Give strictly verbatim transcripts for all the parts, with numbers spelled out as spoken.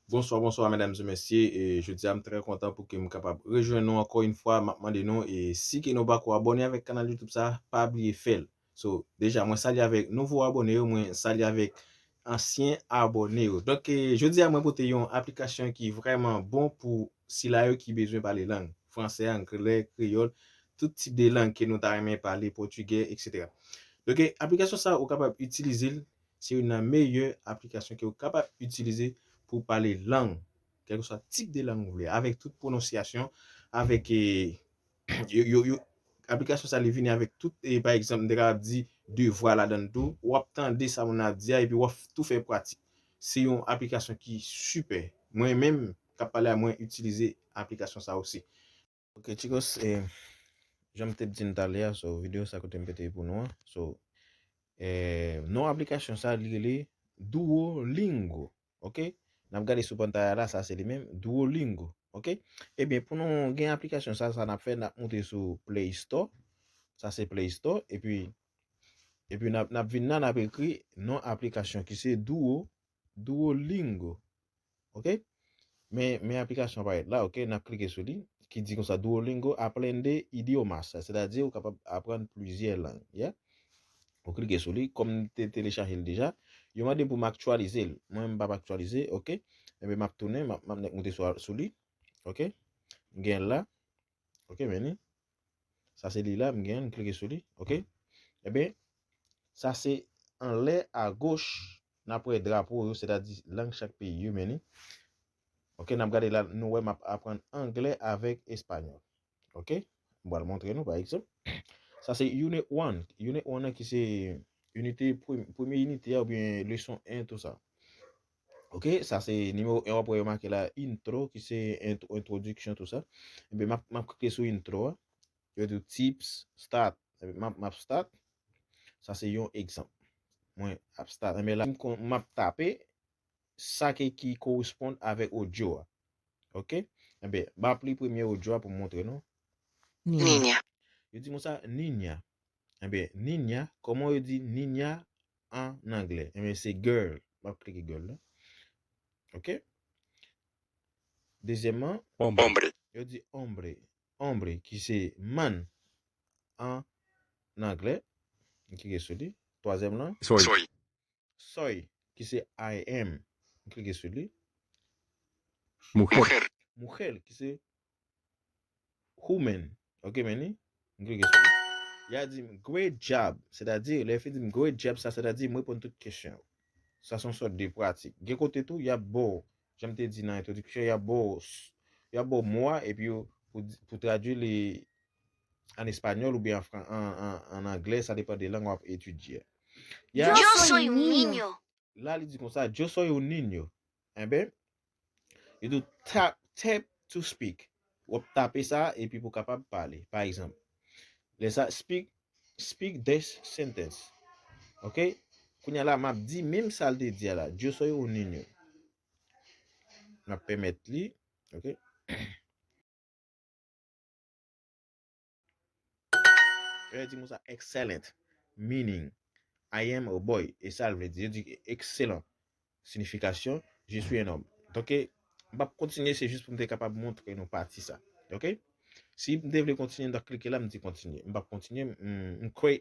Bonswa, bonswa, medam e mesye. E jodi a, m trè kontan pou ke m kapab rejwenn nou ankò yon fwa. M ap mande nou, e si ke nou pako abòne avèk kanal YouTube sa, pa bliye fè l. So, deja, mwen salye avèk nouvo abòne yo, mwen salye avèk ansyen abòne yo. Donk, e, jodi a, mwen pote yon aplikasyon ki vrèman bon pou sila yo ki bezwen pale lang. Fransè, anglè, kreyòl, tout tip de lang ke nou ta renmen pale, pòtigè, etsetera. Donk, e, aplikasyon sa, ou kapab itilize l, se youn nan meyè aplikasyon ke ou kapab itilize pou pale lang, kèlkeswa tip de lang ou vle, avèk tout pwononsyasyon, avèk, e, yo, yo, yo, aplikasyon sa li vini avèk tout, e, pa egzanp, m te kapab di devwa ladan l tou, w ap tande sa moun nan ap di a, epi w ap tou fè pratik. Se yon aplikasyon ki sipè. Mwen menm, k ap pale a, mwen itilize aplikasyon sa osi. Ok, chicos, e, jan m te di n talè a, so, videyo sa kote m pete pou nou an. So, e, non aplikasyon sa, li rele Duolingo. Ok? N ap gade sou pantay la, sa se li menm, Duolingo. Ok? Ebyen, pou nou gen aplikasyon sa, sa n ap fè, n ap moute sou Play Store. Sa se Play Store. Epi, epi n ap, n ap vin la, n ap ekri non aplikasyon ki se Duo, Duolingo. Ok? Men, men aplikasyon parèt la, ok? N ap klike sou li, ki di konsa, Duolingo aprende idiomas. Sètadi, ou kapab aprann plizyè lang. Yeah? Ou klike sou li, kòm m te telechaje l deja, yo mande m pou m aktyalize l. Mwen, m p ap aktyalize, ok? Ebyen, m ap tounen, m ap, m ap nèk moute sou, sou li, ok? M gen l la, ok, men li. Sa se li la, m gen l, m klike sou li, ok? Ebyen, sa se anlè agoch, n ap wè drapo yo, sètadi lang chak peyi yo, men li. Ok, n ap gade la, nou wè m ap aprann anglè avèk espanyòl. Ok? M pral montre nou, pa egzanp. Sa se Unit one. Unit one nan ki se inite, prem-, premye inite a oubyen leson en, tou sa. Ok? Sa se nimewo en, w ap wè yo make la intro, ki se ent-, entwodiksyon, tou sa. Ebyen, m ap, m ap klike sou intro a. Yo di w tips, start. Ebyen, m ap, m ap start. Sa se yon egzanp. Mwen ap start. Ebyen, la, m kon-, m ap tape sa ke, ki koresponn avèk odyo a. Ok? Ebyen, m ap li premye odyo a pou m montre nou. Niña. Yo di konsa, niña. Ebyen, niña, kòman yo di niña an anglè? Ebyen, se girl. M ap klike girl la. Ok? Dezyèmman, hombre. Yo di hombre. Hombre, ki se man an anglè. M klike sou li. Twazyèm lan. Soy. Soy. Soy, ki se I am. M klike sou li. Mujer. Mujer. Mujer, ki se woman. Ok, men li. M klike sou li. Y a di m, "Great job." Sètadi, lè yo fin di m, "Great job," sa, sètadi, m reponn tout kesyon yo. Sa se yon sòt de pratik. Gen kote tou, y ap ba w, jan m te di nan entwodiksyon, y ap ba w s-, y ap ba w mo a, epi yo, pou, pou tradui li an espanyòl oubyen an fran-, an, an, an anglè, sa depann de lang w ap etidye. Y a Yo soy un niño. La, li di konsa, "Yo soy un niño." Enben, li di w tap, tap to speak. W ap tape sa epi pou w kapab pale. Pa egzanp, lè sa, "Speak, speak this sentence." Ok? Kounye a la, m ap di menm sa l te di a la. "Yo soy un niño." M ap pèmèt li. Ok? Yo di konsa, "Excellent." Meaning, "I am a boy." E sa l vle di. Yo di, "Excellent." Signification, "Je suis un homme." Donk, m p ap kontinye, se jis pou m te kapab montre nou pati sa. Ok? Si m te vle kontinye, m t ap klike la, m di kontinye. M p ap kontinye, m, m kwè.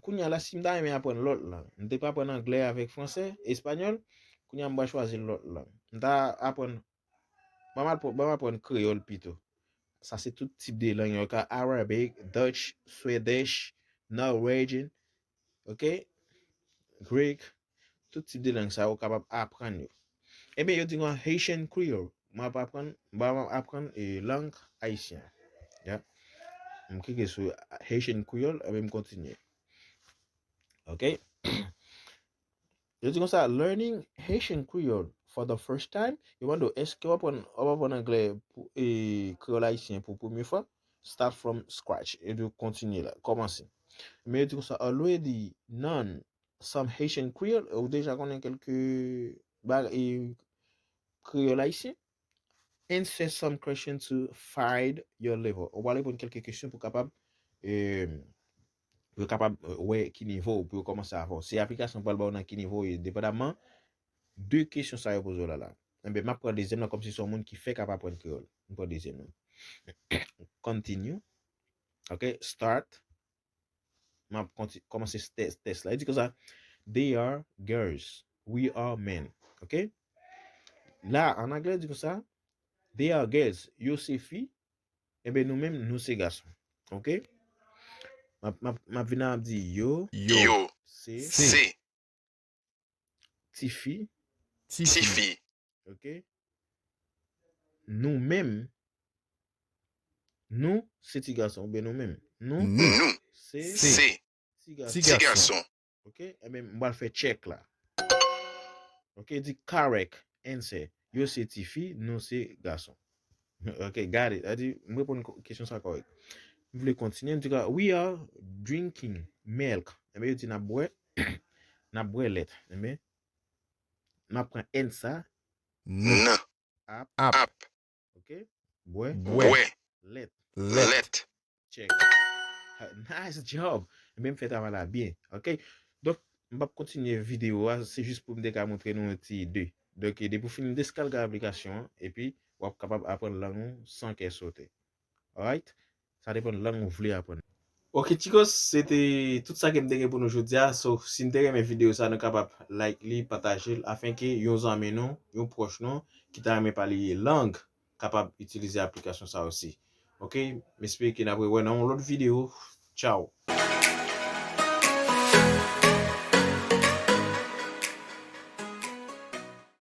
Kounye a la, si m ta renmen aprann lòt lang, m te pral aprann anglè avèk fransè, espanyòl, kounye a m pral chwazi lòt lang. M ta aprann, ban m al pran, ban m aprann kreyòl pito. Sa se tout tip de lang yo ka, Arabic, Dutch, Swedish, Norwegian, ok? Greek, tout tip de lang sa yo kapab aprann yo. Ebyen, yo di mwen Haitian Creole. Mwen ap aprann, mwen ap aprann, e, lang ayisyen. Ya. M klike sou Haitian Creole, ebyen m kontinye. Ok? Yo di konsa, "Learning Haitian Creole for the first time." Yo mande w, èske w aprann, w ap aprann anglè pou, e, kreyòl ayisyen pou premye fwa? Start from scratch. E di w kontinye la, kòmanse. Men yo di konsa, "Already learn some Haitian Creole." Ou deja konnen kèlke bagay, e, kreyòl ayisyen? "Answer some question to find your level." Ou pral reponn kèlke kesyon pou kapab, e, pou yo kapab, e, wè ki nivo w, pou yo kòmanse avè w. Se aplikasyon pral ba w nan ki nivo w ye, depandamman de kesyon sa yo poze w la la. Enben, m ap pran dezyèm nan kòmsi se yon moun ki fèk ap aprann kreyòl. M pran dezyèm nan. Continue. Ok, start. M ap konti- kòmanse tès tès la. Li di konsa, they are girls, we are men. Ok? La, an anglè, li di konsa, they are girls, yo se fi, enben nou menm, nou se gason. Ok? M ap- m ap- m ap vin ap di yo, yo, se, se, tifi, tifi, ok? Nou menm, nou se ti gason, oubyen nou menm. Nou, nou, se, se, ti gason. Ti gason. Ok? Enben, m pral fè check la. Ok, di correct answer. Yo se tifi, nou se gason. Ok, got it. Sa di, m reponn ko- kesyon sa kòrèk. M vle kontinye, m di, we are drinking milk. Enben, yo di n ap bwè, n ap bwè lèt. Enben, m ap pran N sa, n, ap, ap, ok? Bwè, bwè, lèt, lèt. Check. Ha, nice job. Enben, m fè travay la byen. Ok? Donk, m p ap kontinye videyo a, se jis pou m te ka montre nou yon ti ide. Donk, depi w fin deskalge aplikasyon an, epi w ap kapab aprann lang ou san kè sote. Alright? Sa depann lang ou vle aprann. Ok, chicos, se te tout sa ke m te gen pou nou jodi a. So, si n te renmen videyo sa, nou kapab like li, pataje l, afenke yon zanmi nou, yon pwòch nou, ki ta renmen pale lang, kapab itilize aplikasyon sa osi. Ok? M espere ke n ap rewè nan yon lòt videyo. Tchao!